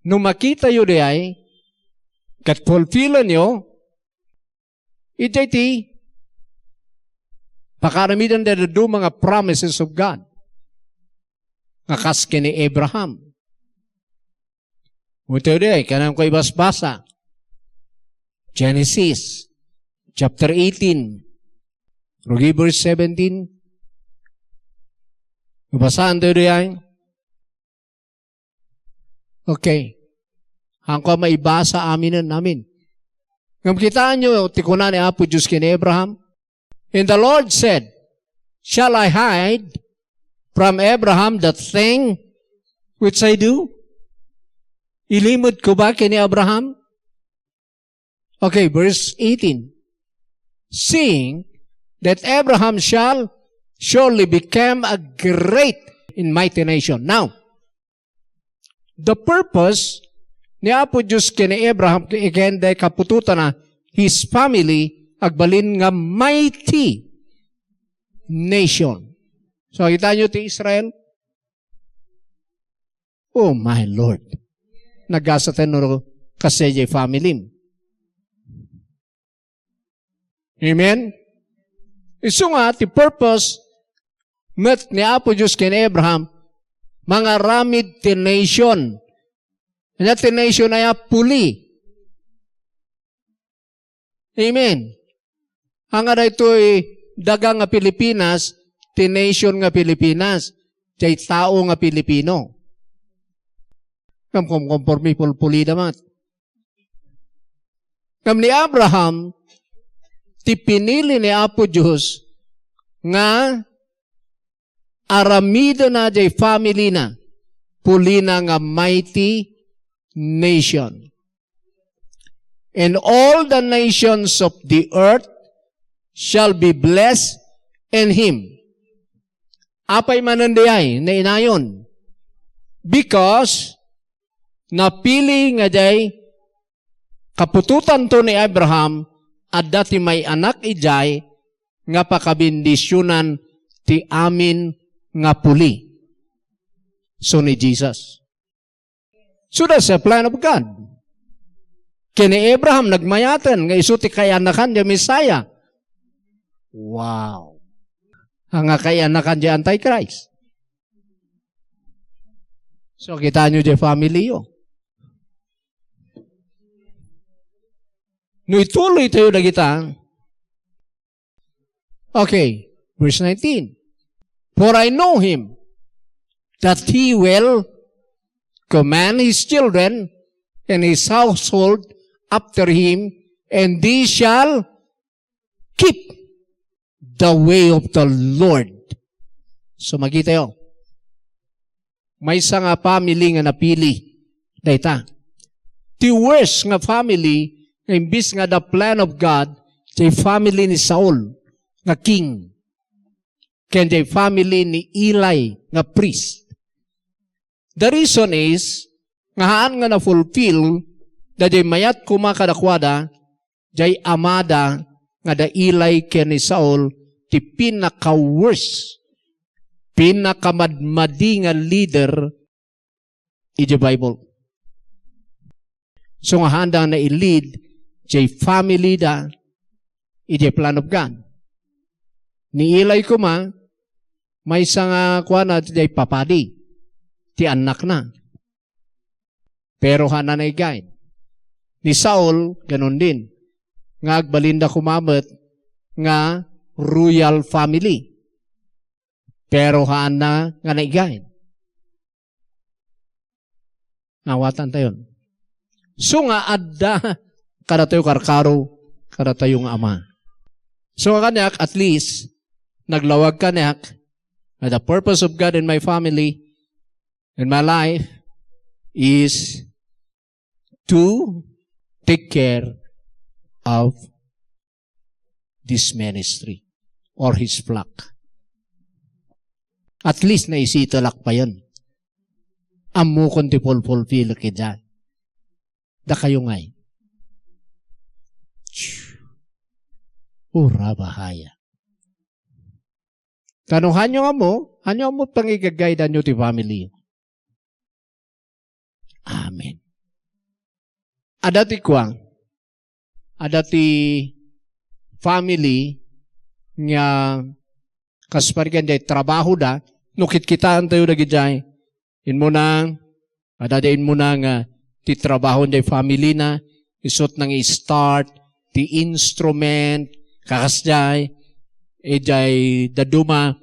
No makitayo daydiay, ket fulfillanyo, idiay ti pakaaramidan daydi dadduma nga promises of God. Nga kas ken ni Abraham. Itayo daydiay, kanam ko ibasbasa. Genesis, chapter eighteen. Rugi verse seventeen. Basaen tayo daydiay. Okay. Haanko a maibasa aminen, amin. Ngem kitaenyo ti kuna ni Apo Dios ken ni Abraham. And the Lord said, Shall I hide from Abraham that thing which I do? Ilimedko ba ken ni Abraham? Okay, verse eighteen. Seeing that Abraham shall surely become a great and mighty nation. Now, the purpose ni Apo Dios ken ni Abraham, again, day kaputotana, his family, agbalin nga mighty nation. So, kita nyo ti Israel? Oh my Lord. Nagasaten no kasi jay family. Amen? Isu nga, ti purpose met ni Apo Dios ken Abraham, mangaramid ti nation. Ania ti nation aya? Puli. Amen. Anga daytoy daga nga Pilipinas, ti nation nga Pilipinas, jay tao nga Pilipino. Ngem kumkonforme pulpulida met. Ngem ni Abraham, ti pinili ni Apo Dios nga aramidena jay family na, pulina nga mighty nation. And all the nations of the earth shall be blessed in him. Apay manen diay nainayon? Because napili nga jay kaputotanto ni Abraham, adda ti may-anak idiay nga pakabendisionan ti amin nga puli. So ni Jesus. So that's the plan of God. Ken ni Abraham nagmayaten nga isu ti kayanakan ti Messiah. Wow. Anga kayanakan ti Antichrist. So, kita nyo di family yo. No ituloy tayo na kita. Okay, verse nineteen. For I know him, that he will command his children and his household after him, and they shall keep the way of the Lord. So, makita yo. Maysa nga family nga napili dayta. Ti worst nga family nga imbis nga the plan of God, ti family ni Saul nga king, ken ti family ni Eli nga priest. The reason is nga haan nga na-fulfill daydiay mayat koma kadakuada, jay amada nga da Eli ken ni Saul ti pinaka-worst, pinakamadmadi nga leader iti Bible. So nga haanda nga na-lead jay family da iti plan of God. Ni Eli koma, maysa nga kuana jay papadi ti annakna. Pero haanna naigain. Ni Saul, ganun din. Nga agbalinda koma met nga royal family. Pero haanna nga naigain. Naawatan tayon. So nga adda kadatayo karkaro, kadatayo nga ama. So nga kaniak, at least, naglawag kaniak, nga the purpose of God in my family, in my life, is to take care of this ministry or his flock. At least naisitelak pa yun. Ammokon ti fulfillek idiay. Dakayo ngay. Ura bahaya. Kano hanyo ammo, hanyo ammo pangigagaydanyo ti family. Amen. Adda ti kuang, adda ti family nga kas parigan jay trabaho da, no kitkitaentayo dagidiay, immuna, adda jay immuna nga ti trabaho jay family na, isut nang-i-start ti instrument, kakasdiay, idiay dadduma,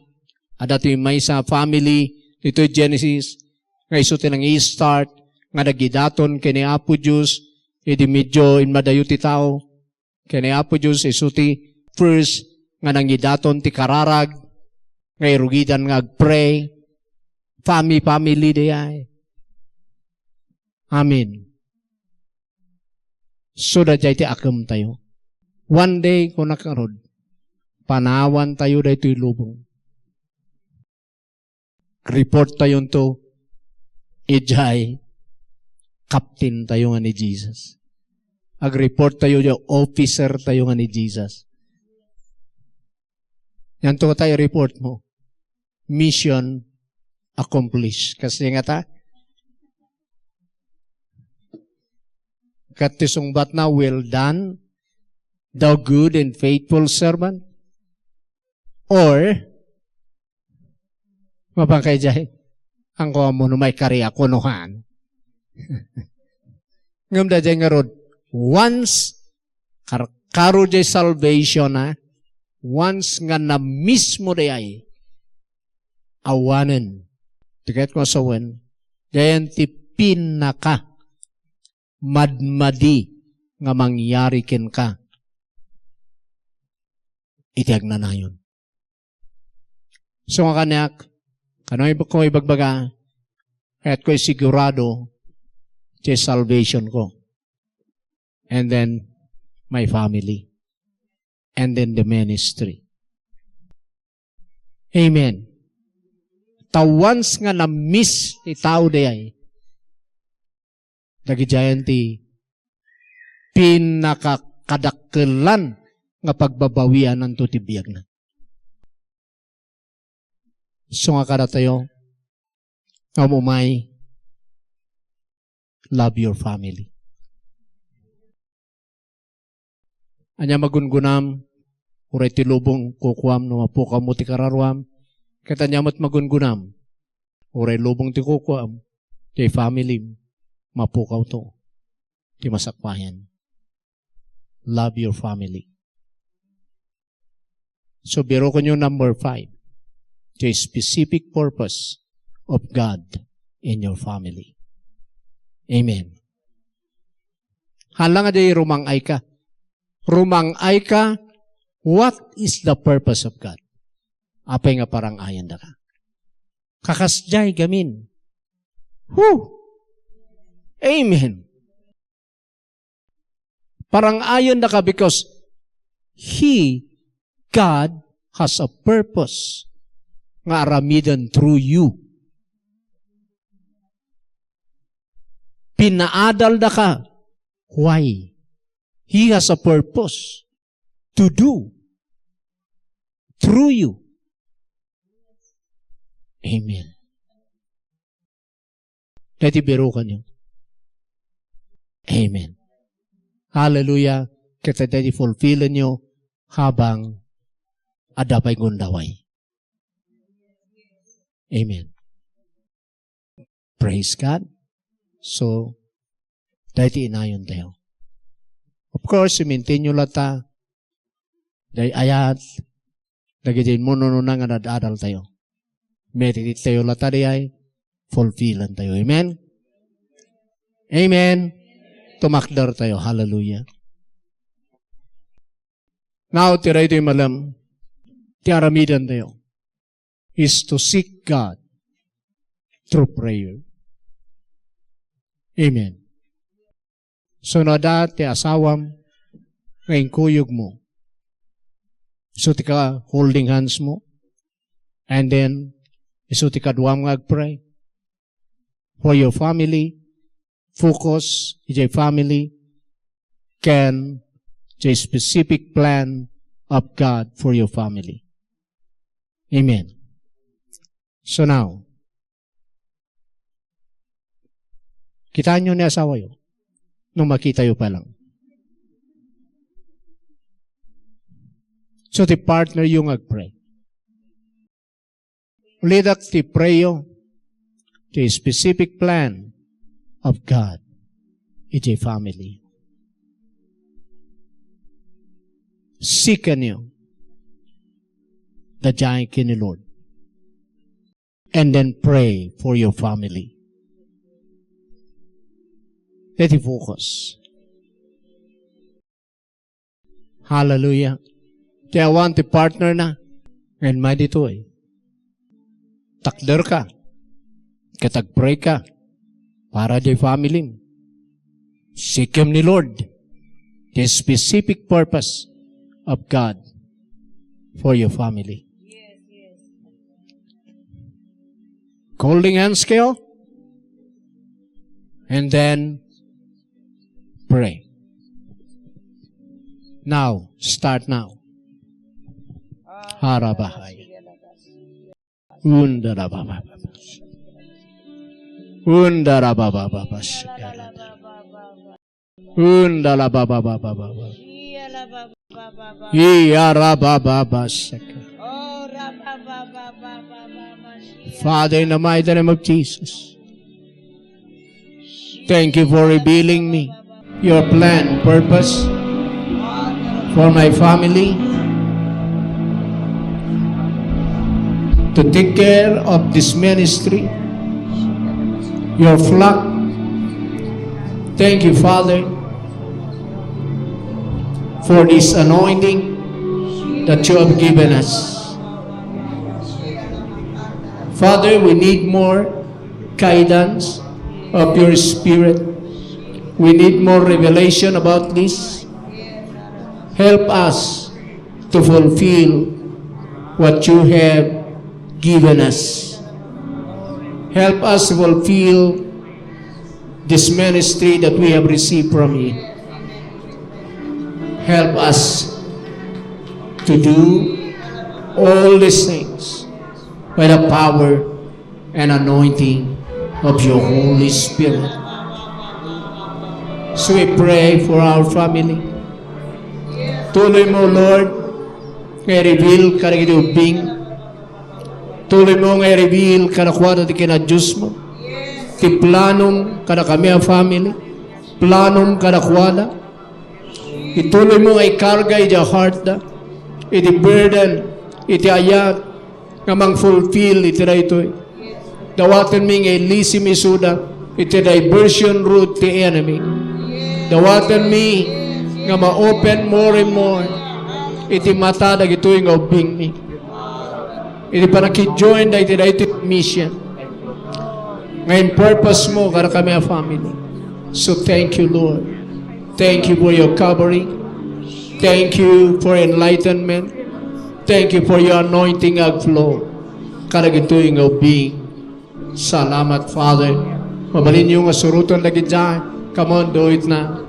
adda ti maysa family, ditoy Genesis, nga isu ti nang-i-start nga nagidaton ken ni Apo Dios, idi medio inmadayo ti tao. Ken ni Apo Dios isu ti first nga nangidaton ti kararag. nga irugidan nga agpray, family-family dayay. Amen. So, daydiay ti akemtayo. One day, kunak ngarud, panawantayo daytoy lubong. Report tayonto idiay captain tayo nga ni Jesus. Ag-report tayo idiay officer tayo nga ni Jesus. Yanto ta i-report mo. Mission accomplished. Kasi nga ta, kat ti sungbat na, "Well done, thou good and faithful servant." Or, mapangkay jay, "Ang kuha mo no may kari ako no han." Ngem daydiay ngarud, once karkaro jay salvation, ha? Once nga na-miss mo dayay, awanen. Ti kayat ko a sawen, dayan ti pinaka madmadi nga mangyari kenka iti agnanayon. So, nga kaniak, kano ibagko ibagbaga, kayat ko isigurado ti salvation ko. And then, my family. And then, the ministry. Amen. Ta once nga na-miss ti tao dayay, dagidiayen ti pinakakadakkelan nga pagbabawiananto ti biagna. So nga kadatayo, nga umay, love your family. Ania magungunam, uray ti lubong kukuam no mapukawmo ti kararuam, ket ania met magungunam, uray lubong ti kukuam, ti family, mapukawto ti masakbayan. Love your family. So, birokenyo number five, the specific purpose of God in your family. Amen. Hala nga di rumang-ay ka. Rumang-ay ka, what is the purpose of God? Apay nga parang-ayan da ka. Kakasdiay gamin. Whew! Amen. Parang-ayanda ka because He, God, has a purpose nga aramiden through you. Pinaadalda ka. Why? He has a purpose to do through you. Amen. Daydi birokanyo. Amen. Hallelujah. Ket daydi fulfillenyo habang adda pay gundaway. Amen. Praise God. So, daydi inayontayo. Of course, i-maintainyo latta, day ayat, dagiti immunona nga ad-adaltayo. Meditate tayo latta diay, fulfillantayo. Amen? Amen? Tumakdertayo. Hallelujah. Now, ti daytoy malem, ti aramidantayo is to seek God through prayer. Amen. So, no adda ti asawam nga inkuyogmo, isu ti ka holding hands mo, and then isu ti kaduam nga agpray for your family, focus idiay family, ken the specific plan of God for your family. Amen. So now, kitaenyo ni asawayo no makitayo pa lang. So, ti partneryo nga agpray. Ulitek ti prayo, ti specific plan of God iti family. Seekenyo the giant ken ni Lord. And then pray for your family. Daydi focus. Hallelujah. Ti awan ti partner na. Ngem may ditoy. Takderka. Ket agprayka para di family. Seekem ni Lord the specific purpose of God for your family. Yes, yes. Holding hands kayo, and then pray. Now, start now. Harabahaya. Unda la ba ba ba ba. Unda la ba ba ba ba. Unda la ba ba ba ba ba. Iya ra ba ba ba saka. Father, in the mighty name of Jesus, thank you for revealing me your plan, purpose for my family, to take care of this ministry, your flock. Thank you, Father, for this anointing that you have given us. Father, we need more guidance of your Spirit. We need more revelation about this. Help us to fulfill what you have given us. Help us to fulfill this ministry that we have received from you. Help us to do all these things by the power and anointing of your Holy Spirit. So we pray for our family. Tuloy mo, Lord, nga i-reveal kadagiti ubbing. Tuloy mo nga i-reveal kadakuada ti kinadiosmo. Ti planom kadakami a family. Planom kadakuada. Ituloy mo nga ikarga iti heartda, iti burden, iti ayat, nga mang-fulfill iti daytoy. Dawatenmi nga ilisim isuda iti diversion route ti enemy. Dawatenmi nga ma-open more and more iti mata dagitoy nga ubbingmi. Iti panakijoin dagiti daytoy mission nga in-purpose mo kadakami a family. So thank you, Lord. Thank you for your covering. Thank you for enlightenment. Thank you for your anointing agflow kadagitoy nga ubbing. Salamat, Father. Mabalinyo nga suroten dagiti diay. Come on, do it now.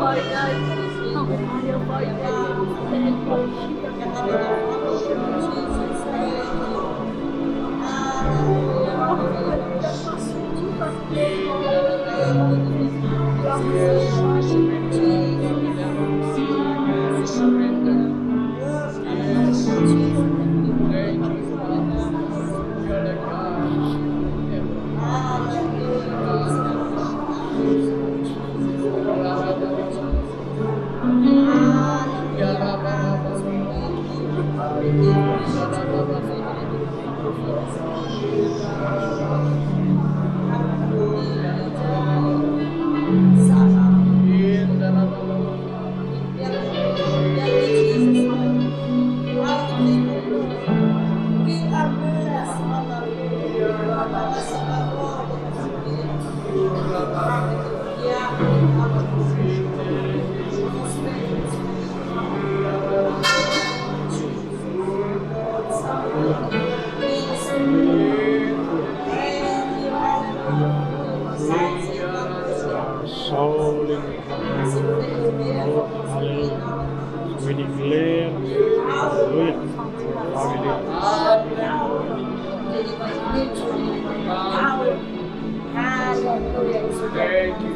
Father, I give it to you, Lord God. Lord God, please come upon your Lord God. Soul in God. Hallelujah. We declare, hallelujah. Hallelujah. Hallelujah. Thank you.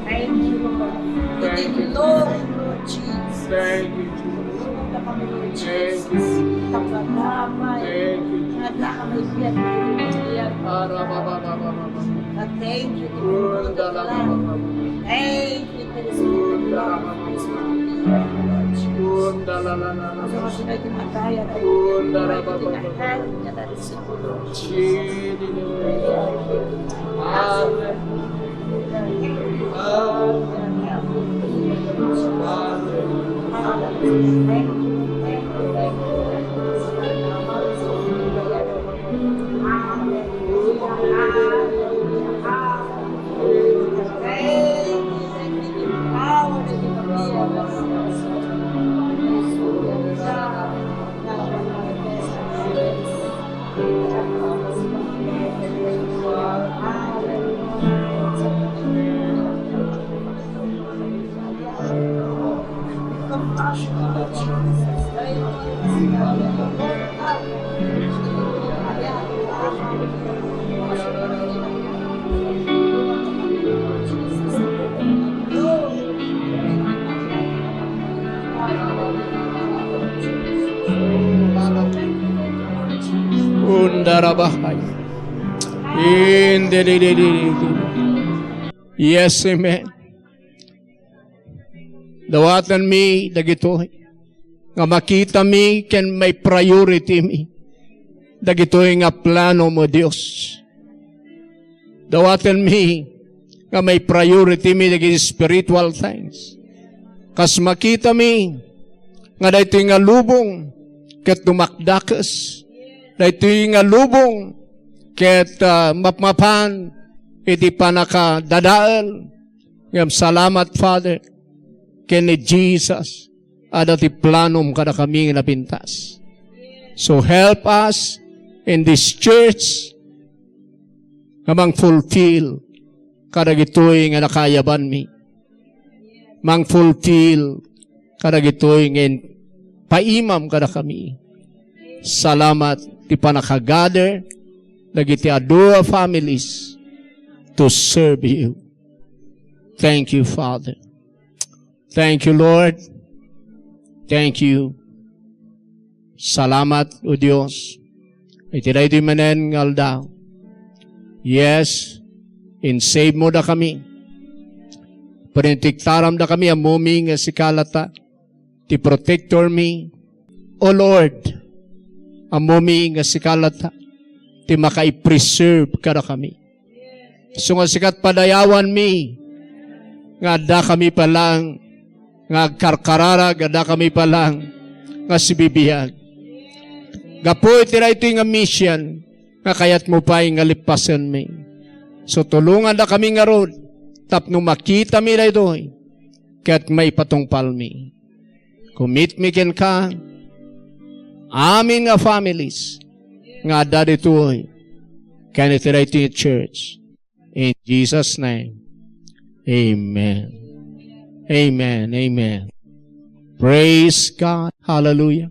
Thank you, Lord. We give you glory, Lord Jesus. Thank you, Jesus. Thank you, Jesus. Thank you, Jesus. Thank you, Jesus. Thank you, Lord. Thank you, Lord. Undarabahai. Indelelelele. Yes, amen. Dawatenmi dagitoy nga makitami ken may priority mi dagitoy nga plano mo, Dios. Dawatenmi nga may priority mi dagiti spiritual things. Kas makitami nga daytoy nga lubong ket dumakdakes, daytoy nga lubong ket, ah, mapmapan iti pannakadadael. Ngem salamat, Father, ken ni Jesus, adda ti planom kadakami nga napintas. So help us in this church nga mang-fulfill kadagitoy nga nakaayabanmi. Mang-fulfill kadagitoy nga impaimam kadakami. Salamat ti pannakagather dagiti adu a families to serve you. Thank you, Father. Thank you, Lord. Thank you. Salamat, O Dios, iti daytoy manen nga aldaw. Yes, insave mo dakami. Protektaram dakami, ammom nga sika latta ti protector mi. O Lord, ammom nga sika latta ti makaipreserve kadakami. Isu nga sika ti padayawanmi nga addakami pay laeng nga agkarkararag, addakami pay laeng nga sibibiag. Gapu iti daytoy nga mission nga kayatmo pay nga lippasenmi. So, tulongandakami ngarud tapno makitami daytoy ket maipatungpalmi. Commit mi kenka amin nga families nga adda ditoy ken iti daytoy church. In Jesus' name, amen. Amen. Amen. Praise God. Hallelujah.